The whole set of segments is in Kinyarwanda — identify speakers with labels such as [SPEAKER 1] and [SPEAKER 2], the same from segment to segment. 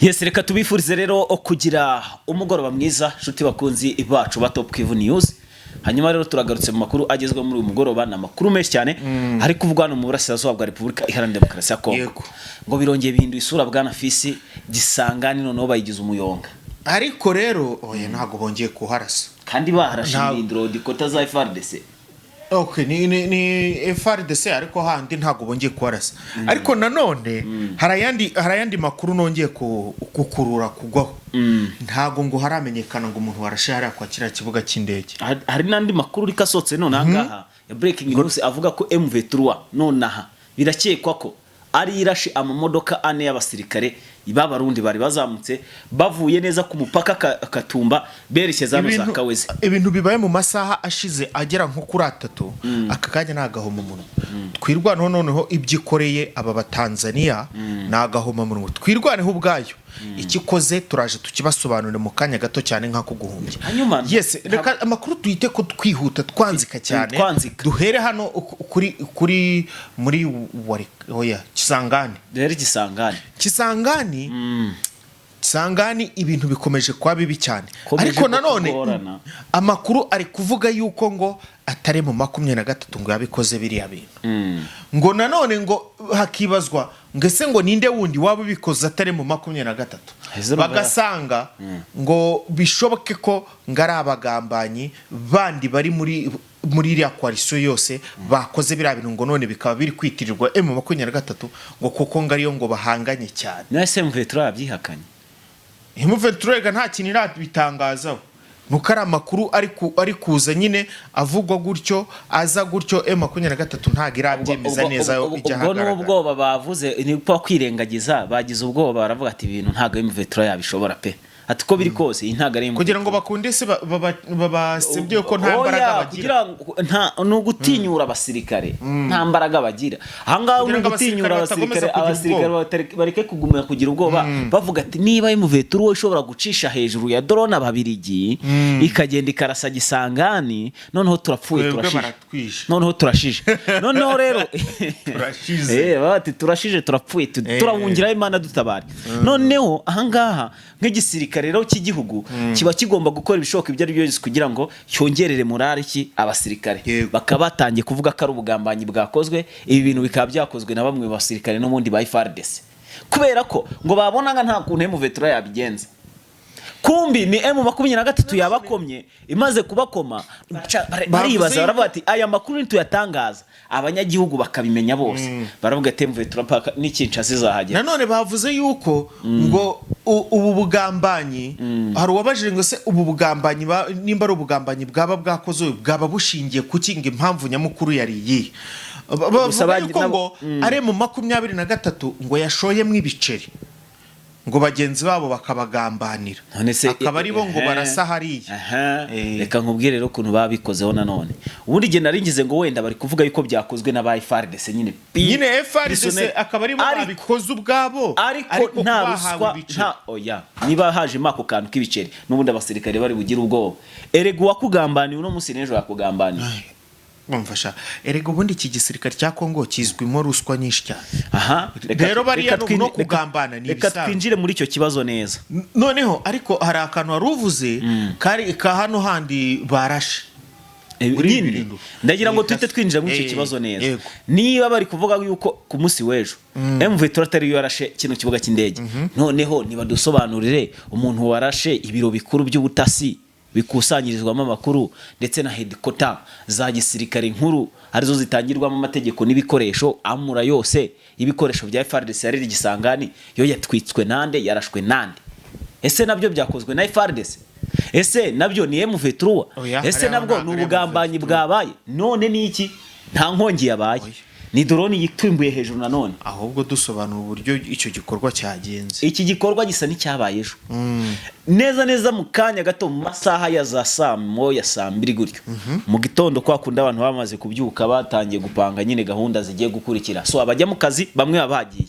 [SPEAKER 1] Yes, reka tubifurize rero kugira umugoroba mwiza, nshuti bakunzi bacu ba Top Kivu News. Hanyuma rero turagarutse mu makuru agezweho muri uyu mugoroba. Ni amakuru menshi cyane ari kuvugwa hano mu burasirazuba bwa Repubulika Iharanira Demokarasi ya Kongo. Ngo birongeye bihinduye isura, bwana Fisi. Gisangani noneho bayigize umuyonga.
[SPEAKER 2] Ariko rero oya, ntabwo bongeye kuharasa.
[SPEAKER 1] Kandi baharashe ibirindiro dikota za FARDC.
[SPEAKER 2] Okay, ni FARDC, ariko handi ntabwo bongeye kuharasa. Ariko nanone hari ayandi makuru nongeye gukurura kugwaho. Ntabwo ngo haramenyekana ngo umuntu warashe hariya kwa kiriya kibuga cy'indege.
[SPEAKER 1] Hari n'andi makuru uriko asohotse none ahangaha ya breaking news, avuga ko M23 nonaha birakekwa ko ari irashe amamodoka ane y'abasirikare b'Abarundi bari bazamutse bavuye neza ku mupaka Katumba berekeza hano za Kaweze.
[SPEAKER 2] Ibintu bibaye mu masaha ashize agera nko kuri 3, aka kanya ni agahomamunwa. Twirwaneho noneho ibyo ikoreye aba Batanzaniya ni agahomamunwa. Twirwaneho ubwayo icyo ikoze turaje tukibasobanurire mu kanya gato cyane nk'ako guhumbya.
[SPEAKER 1] Hanyuma
[SPEAKER 2] Yes, reka amakuru tuhite ko twihuta, twanzika cyane.
[SPEAKER 1] Twanzika.
[SPEAKER 2] Duhere hano kuri muri wari, oya, Kisangani.
[SPEAKER 1] Rero Kisangani.
[SPEAKER 2] Kisangani, Kisangani ibintu bikomeje kuba bibi cyane.
[SPEAKER 1] Komeje
[SPEAKER 2] Ariko nanone
[SPEAKER 1] kugorana.
[SPEAKER 2] amakuru ari kuvuga yuko ngo atari mu 23 ngo yabikoze biriya bintu. Ngo nanone ngo hakibazwa ngo ese ngo ninde wundi waba ubikoze atari mu 23?
[SPEAKER 1] Ese urumva-
[SPEAKER 2] Bagasanga ngo bishoboke ko ngo ari abagambanyi bandi bari muri iriya coalition yose bakoze biriya bintu, ngo none bikaba biri kwitirirwa M23, ngo kuko ngo ariyo ngo bahanganye cyane.
[SPEAKER 1] Na M23 yabyihakanye.
[SPEAKER 2] M23 nta kintu irabitangazaho, nuko ari amakuru ari kuza nyine avugwa gutyo, aza gutyo. M23 ntabwo irabyemeza neza ijya
[SPEAKER 1] Ubwo ni
[SPEAKER 2] ahagaragara.
[SPEAKER 1] ubwoba bavuze, ni upfa kwirengagiza. Bagize ubwoba, baravuga ati ibintu ntabwo M23 yabishobora pe, ati uko biri kose iyi ntabwo ari M23.
[SPEAKER 2] Kugira ngo bakunde se babasebye ko nta
[SPEAKER 1] Oya,
[SPEAKER 2] mbaraga bagira.
[SPEAKER 1] Kugira ngo nta, ni ugutinyura abasirikare, nta mbaraga bagira ahangaha.
[SPEAKER 2] Kugira
[SPEAKER 1] Ni
[SPEAKER 2] ngo
[SPEAKER 1] ugutinyura
[SPEAKER 2] abasirikare
[SPEAKER 1] abasirikare,
[SPEAKER 2] batakomeza kugira
[SPEAKER 1] abasirikare
[SPEAKER 2] ubwoba.
[SPEAKER 1] bareke kuguma kugira ubwoba, bavuga ati niba M23 ishobora gucisha hejuru ya drone Ababirigi ikagenda ikarasa Gisangani, noneho turapfuye.
[SPEAKER 2] Twebwe
[SPEAKER 1] Turashije.
[SPEAKER 2] baratwishe.
[SPEAKER 1] Noneho turashije, noneho rero
[SPEAKER 2] Turashize.
[SPEAKER 1] Baba bati turashije, turapfuye, turahungiraho, Imana dutabare. Noneho ahangaha nk'igisirikare rero cy'igihugu kiba kigomba gukora ibishoboka ibyo ari byo byose kugira ngo cyongerere morale ki abasirikare. Bakaba batangiye kuvuga ko ari ubugambanyi bwakozwe, ibi bintu bikaba byakozwe na bamwe mu basirikare n'ubundi ba FARDC, kubera ko ngo babonaga nta kuntu M23 yabigenza. Kumbi ni M23 yabakomye. Imaze kubakoma baribaza, baravuga ati aya makuru nituyatangaza abanyagihugu bakabimenya bose, baravuga ati M23 paka n'ikinshasa izahagera.
[SPEAKER 2] Nanone bavuze yuko ngo ubu bugambanyi, hari uwabajije ngo se ubu bugambanyi nimba ari ubugambanyi bwaba bwakozwe, bwaba bushingiye kuki, ngo impamvu nyamukuru yari iyihe?
[SPEAKER 1] Gusa
[SPEAKER 2] Bavuga yuko ngo ari mu 23 ngo yashoyemo ibiceri, ngo bagenzi babo bakabagambanira,
[SPEAKER 1] None se
[SPEAKER 2] akaba ari bo ngo barasa hariya.
[SPEAKER 1] Reka nkubwire rero ukuntu babikozeho nanone. Ubundi igihe nari ngize ngo wenda bari kuvuga yuko byakozwe na ba FARDC nyine.
[SPEAKER 2] Nyine FARDC
[SPEAKER 1] Personnel.
[SPEAKER 2] akaba aribo babikoze ubwabo,
[SPEAKER 1] Ariko nta
[SPEAKER 2] bahawe
[SPEAKER 1] ruswa
[SPEAKER 2] ibiceri.
[SPEAKER 1] Nta, oya, niba hajemo ako kantu k'ibiceri, n'ubundi abasirikare bari bugire ubwoba. Erega uwakugambaniye uno munsi n'ejo yakugambaniye.
[SPEAKER 2] Bamfasha, erega ubundi iki gisirikare cya Kongo kizwimo ruswa nyinshi cyane.
[SPEAKER 1] Aha.
[SPEAKER 2] Rero bariya no kugambana ni
[SPEAKER 1] Reka
[SPEAKER 2] ibisanzwe.
[SPEAKER 1] twinjire muri icyo kibazo neza.
[SPEAKER 2] Noneho ariko hari akantu wari uvuze kari ka hano handi barashe muri
[SPEAKER 1] Nyine
[SPEAKER 2] Birindiro.
[SPEAKER 1] ndagira ngo tuhite twinjira muri icyo kibazo neza. Niba bari kuvuga yuko ku munsi w'ejo M23 atari yo yarashe kino kibuga cy'indege, noneho nibadusobanurire umuntu warashe ibiro bikuru by'ubutasi bikusanyirizwamo amakuru ndetse na headquarter za gisirikare nkuru, arizo zitangirwamo amategeko n'ibikoresho, amura yose y'ibikoresho bya FARDC yari Gisangani, yo yatwitswe nande? Yarashwe nande? Ese nabyo byakozwe na FARDC? Ese nabyo ni M23?
[SPEAKER 2] Oya,
[SPEAKER 1] Ese
[SPEAKER 2] hariya
[SPEAKER 1] nabwo
[SPEAKER 2] ntabwo
[SPEAKER 1] ni
[SPEAKER 2] ari
[SPEAKER 1] ubugambanyi
[SPEAKER 2] M23.
[SPEAKER 1] bwabaye? None ni iki? Nta nkongi yabaye,
[SPEAKER 2] Oya.
[SPEAKER 1] ni drone yitumbuye hejuru nanone.
[SPEAKER 2] Ahubwo dusobanura uburyo icyo gikorwa cyagenze.
[SPEAKER 1] Iki gikorwa gisa n'icyabaye ejo neza neza mu kanya gato, mu masaha ya za saa moya, saa mbiri gutyo mu gitondo, kwa kundi abantu bamaze kubyuka, batangiye gupanga nyine gahunda zigiye gukurikira. So abajya mu kazi bamwe baba bagiye.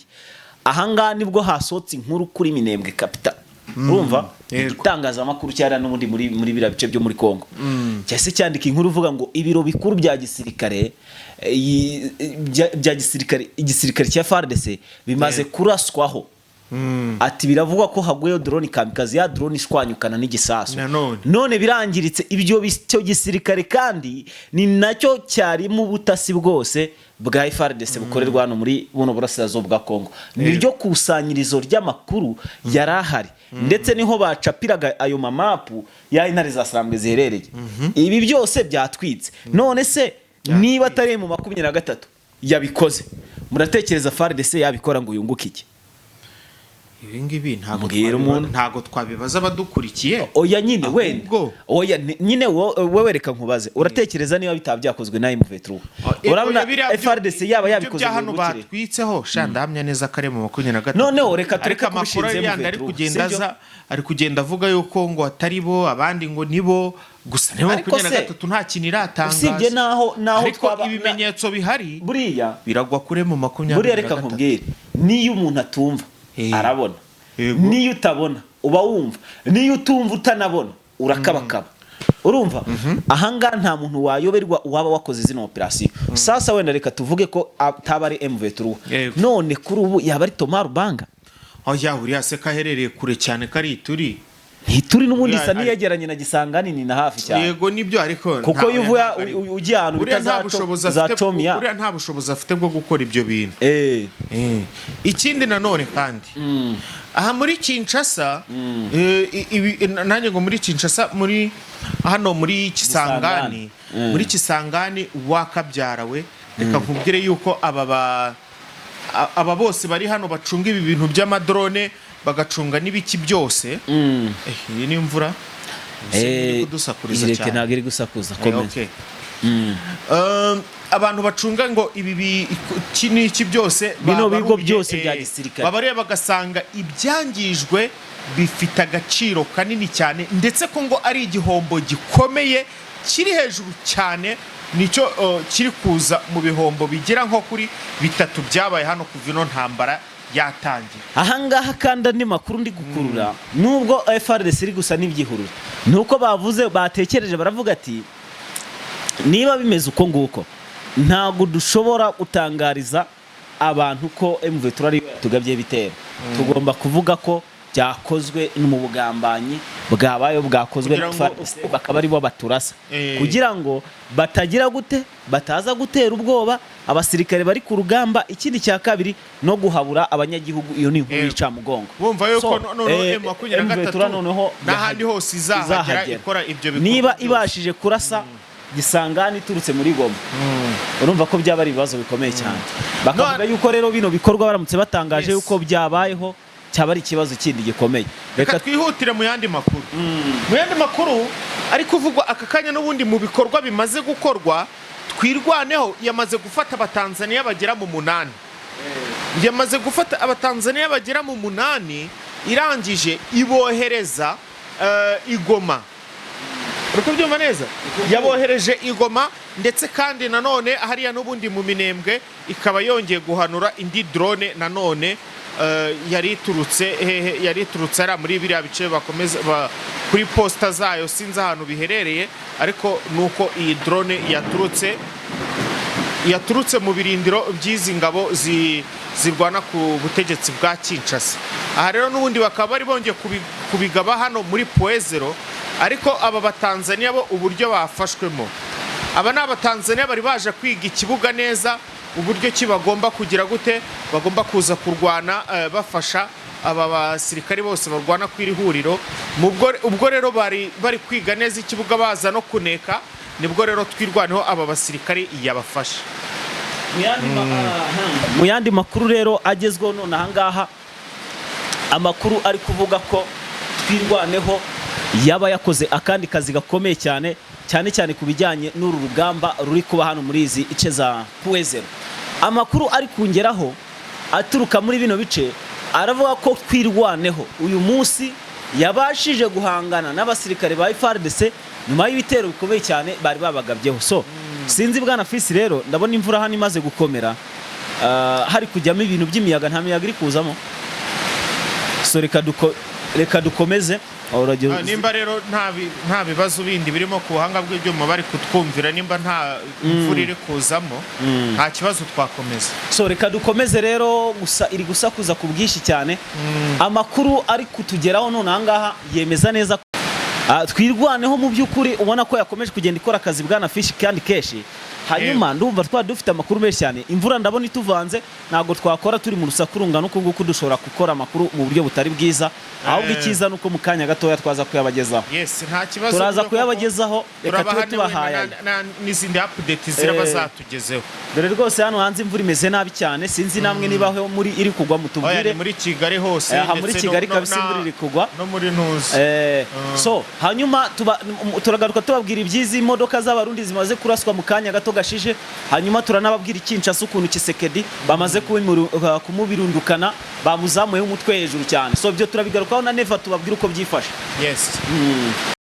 [SPEAKER 1] Ahangaha nibwo hasohotse inkuru kuri Minembwe Capital, urumva? Igitangazamakuru cyari n'ubundi muri biriya bice byo muri Kongo cyahise cyandika inkuru ivuga ngo ibiro bikuru bya gisirikare bya gisirikare, igisirikare cya FARDC bimaze kuraswaho. Ati biravugwa ko haguyeyo drone kamikaze, ya drone ishwanyukana n'igisasu.
[SPEAKER 2] Nanone.
[SPEAKER 1] None birangiritse. Ibyo icyo gisirikare kandi ni nacyo cyarimo ubutasi bwose bwa FARDC bukorerwa hano muri buno burasirazuba bwa Kongo. Niryo kusanyirizo ry'amakuru yari ahari, ndetse niho bacapiraga ayo mamapu y'aho intare za Sarambwe ziherereye. Ibi byose byatwitse. None se niba atari mu 23 yabikoze, muratekereza FARDC yabikora ngo yunguke iki?
[SPEAKER 2] Ibi ngibi ntabwo
[SPEAKER 1] Mbwira umuntu.
[SPEAKER 2] Ntabwo twabibaza abadukurikiye.
[SPEAKER 1] Oya nyine, wenda
[SPEAKER 2] Ahubwo-
[SPEAKER 1] oya, nyine wowe reka nkubaze, uratekereza niba bitaba byakozwe na M23, urabona
[SPEAKER 2] Oya, biriya
[SPEAKER 1] FARDC yaba
[SPEAKER 2] ibyo
[SPEAKER 1] yabikoze
[SPEAKER 2] bya
[SPEAKER 1] ngo
[SPEAKER 2] hano
[SPEAKER 1] yungukire?
[SPEAKER 2] batwitseho sha, ndahamya neza ko ari mu 23.
[SPEAKER 1] Noneho reka tureke
[SPEAKER 2] Ariko amakuru
[SPEAKER 1] kubishinze
[SPEAKER 2] yandi ari
[SPEAKER 1] M23,
[SPEAKER 2] kugenda
[SPEAKER 1] sibyo?
[SPEAKER 2] aza, ari kugenda avuga yuko ngo atari bo, abandi ngo nibo, gusa nibo
[SPEAKER 1] Ariko
[SPEAKER 2] makumyabiri na
[SPEAKER 1] se,
[SPEAKER 2] gatatu nta kintu iratangaza.
[SPEAKER 1] Usibye naho
[SPEAKER 2] Ariko
[SPEAKER 1] twaba
[SPEAKER 2] ibimenyetso bihari
[SPEAKER 1] buriya
[SPEAKER 2] biragwa kure mu makumyabiri
[SPEAKER 1] buriya
[SPEAKER 2] na
[SPEAKER 1] reka
[SPEAKER 2] gatatu.
[SPEAKER 1] nkubwire, niyo umuntu atumva arabona. Niyo utabona uba wumva, niyo utumva utanabona urakabakaba. Urumva ahangaha nta muntu wayoberwa uwaba wakoze zino operasiyo. Sasa wenda reka tuvuge ko ataba ari M23, none kuri ubu yaba ari Thomas Rubanga?
[SPEAKER 2] Oya, uriya se kaherereye kure cyane, kari turi
[SPEAKER 1] Ntituri n'ubundi,
[SPEAKER 2] Uriya
[SPEAKER 1] isa n'iyegeranye na Gisangani, ni na hafi cyane.
[SPEAKER 2] Yego nibyo, ariko
[SPEAKER 1] Kuko iyo uvuye
[SPEAKER 2] ntabwo ari-
[SPEAKER 1] ugiye ahantu
[SPEAKER 2] Uriya
[SPEAKER 1] bita
[SPEAKER 2] nta
[SPEAKER 1] za
[SPEAKER 2] bushobozi
[SPEAKER 1] za
[SPEAKER 2] afite.
[SPEAKER 1] Comiya.
[SPEAKER 2] Uriya nta bushobozi afite bwo gukora ibyo bintu. Ikindi nanone kandi, aha muri Kinshasa, nanjye ngo muri Kinshasa, muri hano muri Kisangani,
[SPEAKER 1] Kisangani.
[SPEAKER 2] muri Kisangani wakabyara we, reka nkubwire yuko aba bose bari hano bacunga ibi bintu by'amadrone, bagacunga n'ibiki byose. Iyi ni imvura. Iri kudusakuriza
[SPEAKER 1] Ireke
[SPEAKER 2] cyane.
[SPEAKER 1] Ntabwo iri gusakuza, komeza.
[SPEAKER 2] Okay. Abantu bacunga ngo ibi iki n'iki byose
[SPEAKER 1] Bino bigo
[SPEAKER 2] babaruye,
[SPEAKER 1] byose bya gisirikare.
[SPEAKER 2] Babareba bagasanga ibyangijwe bifite agaciro kanini cyane, ndetse ko ngo ari igihombo gikomeye kiri hejuru cyane, nicyo kiri kuza mu bihombo bigera nko kuri bitatu byabaye hano kuva ino ntambara yatangira.
[SPEAKER 1] Ahangaha kandi andi makuru ndi gukurura, nubwo FARDC iri gusa n'ibyihurura, ni uko bavuze, batekereje, baravuga ati niba bimeze uko nguko, ntabwo dushobora gutangariza abantu ko M23 ariyo yatugabye ibitero. Tugomba kuvuga ko byakozwe mu bugambanyi bwabayeho, bwakozwe
[SPEAKER 2] Kugira
[SPEAKER 1] na
[SPEAKER 2] ngo-
[SPEAKER 1] FARDC, bakaba aribo baturasa, kugira ngo batagira gute, bataza gutera ubwoba abasirikare bari ku rugamba. Ikindi cya kabiri, no guhabura abanyagihugu. Iyo ni inkuru y'icamugongo.
[SPEAKER 2] Bumva yuko
[SPEAKER 1] So,
[SPEAKER 2] noneho M23
[SPEAKER 1] M23 noneho
[SPEAKER 2] n'ahandi hose izahagera ikora ibyo bikorwa
[SPEAKER 1] niba
[SPEAKER 2] byose.
[SPEAKER 1] Ibashije kurasa Gisangani iturutse muri Goma, urumva ko byaba ari ibibazo bikomeye cyane. Bakavuga yuko rero bino bikorwa baramutse batangaje yuko byabayeho, cyaba ari ikibazo kindi gikomeye.
[SPEAKER 2] Reka
[SPEAKER 1] Reka
[SPEAKER 2] twihutire mu yandi makuru. Mu yandi makuru ari kuvugwa aka kanya n'ubundi mu bikorwa bimaze gukorwa, Twirwaneho yamaze gufata Abatanzaniya bagera mu munani. Yamaze gufata Abatanzaniya bagera mu munani, irangije ibohereza i Goma. Uri kubyumva neza? Yabohereje i Goma, ndetse kandi nanone hariya n'ubundi mu Minembwe ikaba yongeye guhanura indi drone nanone, yari iturutse hehe? Yari iturutse hariya muri biriya bice bakomeza kuri posita zayo, sinzi ahantu biherereye, ariko nuko iyi drone yaturutse mu birindiro by'izi ngabo zirwana ku butegetsi bwa Kinshasa. Aha rero n'ubundi bakaba bari bongeye kubigaba hano muri Point Zéro. Ariko aba Batanzaniya bo uburyo bafashwemo, aba ni Abatanzaniya bari baje kwiga ikibuga neza, uburyo ki bagomba kugira gute, bagomba kuza kurwana, bafasha aba basirikari bose barwana ku iri huriro. Ubwo rero bari bari kwiga neza ikibuga, baza no kuneka, nibwo rero Twirwaneho aba basirikari yabafashe.
[SPEAKER 1] Mu yandi makuru rero agezweho none ahangaha, amakuru ari kuvuga ko Twirwaneho yaba yakoze akandi kazi gakomeye cyane cyane cyane ku bijyanye n'uru rugamba ruri kuba hano muri izi ice za Point Zéro. Amakuru ari kungeraho aturuka muri bino bice aravuga ko Twirwaneho uyu munsi yabashije guhangana n'abasirikare ba FARDC nyuma y'ibitero bikomeye cyane bari babagabyeho. So sinzi, bwana Fisi, rero ndabona imvura hano imaze gukomera. Hari kujyamo ibintu by'imiyaga, nta miyaga iri kuzamo. So reka dukomeze. Uragera-
[SPEAKER 2] Nimba rero nta bibazo bindi birimo ku buhanga bw'ibyuma, bari kutwumvira, nimba nta imvura iri kuzamo, nta kibazo, twakomeza.
[SPEAKER 1] So reka dukomeze rero. Gusa iri gusakuza ku bwinshi cyane. Amakuru ari kutugeraho none ahangaha yemeza neza ko Twirwaneho mu by'ukuri ubona ko yakomeje kugenda ikora akazi, bwana Fishi, kandi kenshi. Hanyuma ndumva twari dufite amakuru menshi cyane. Imvura ndabona ituvanze, ntabwo twakora turi mu rusaku rungana uku nguku, dushobora gukora amakuru mu buryo butari bwiza. Ahubwo icyiza ni uko mu kanya gatoya twaza kuyabagezaho.
[SPEAKER 2] Yes, nta kibazo.
[SPEAKER 1] Turaza
[SPEAKER 2] byo koko.
[SPEAKER 1] kuyabagezaho, reka
[SPEAKER 2] Turabaha
[SPEAKER 1] tube tubahaye.
[SPEAKER 2] n'izindi update ziraba zatugezeho.
[SPEAKER 1] Dore rwose hano hanze imvura imeze nabi cyane. Sinzi namwe niba aho muri iri kugwa,
[SPEAKER 2] Oya,
[SPEAKER 1] mutubwire.
[SPEAKER 2] ni muri Kigali hose.
[SPEAKER 1] Aha muri
[SPEAKER 2] ndetse
[SPEAKER 1] Kigali kabisa imvura iri kugwa.
[SPEAKER 2] No muri Ntuzi.
[SPEAKER 1] So hanyuma turagaruka tubabwira iby'izi modoka z'Abarundi zimaze kuraswa mu kanya gato gashije. Hanyuma turanababwira Kinshasa ukuntu Tshisekedi bamaze kumubirundukana, bamuzamuyeho umutwe hejuru cyane. So ibyo turabigarukaho na Neva, tubabwira uko byifashe.
[SPEAKER 2] Yes.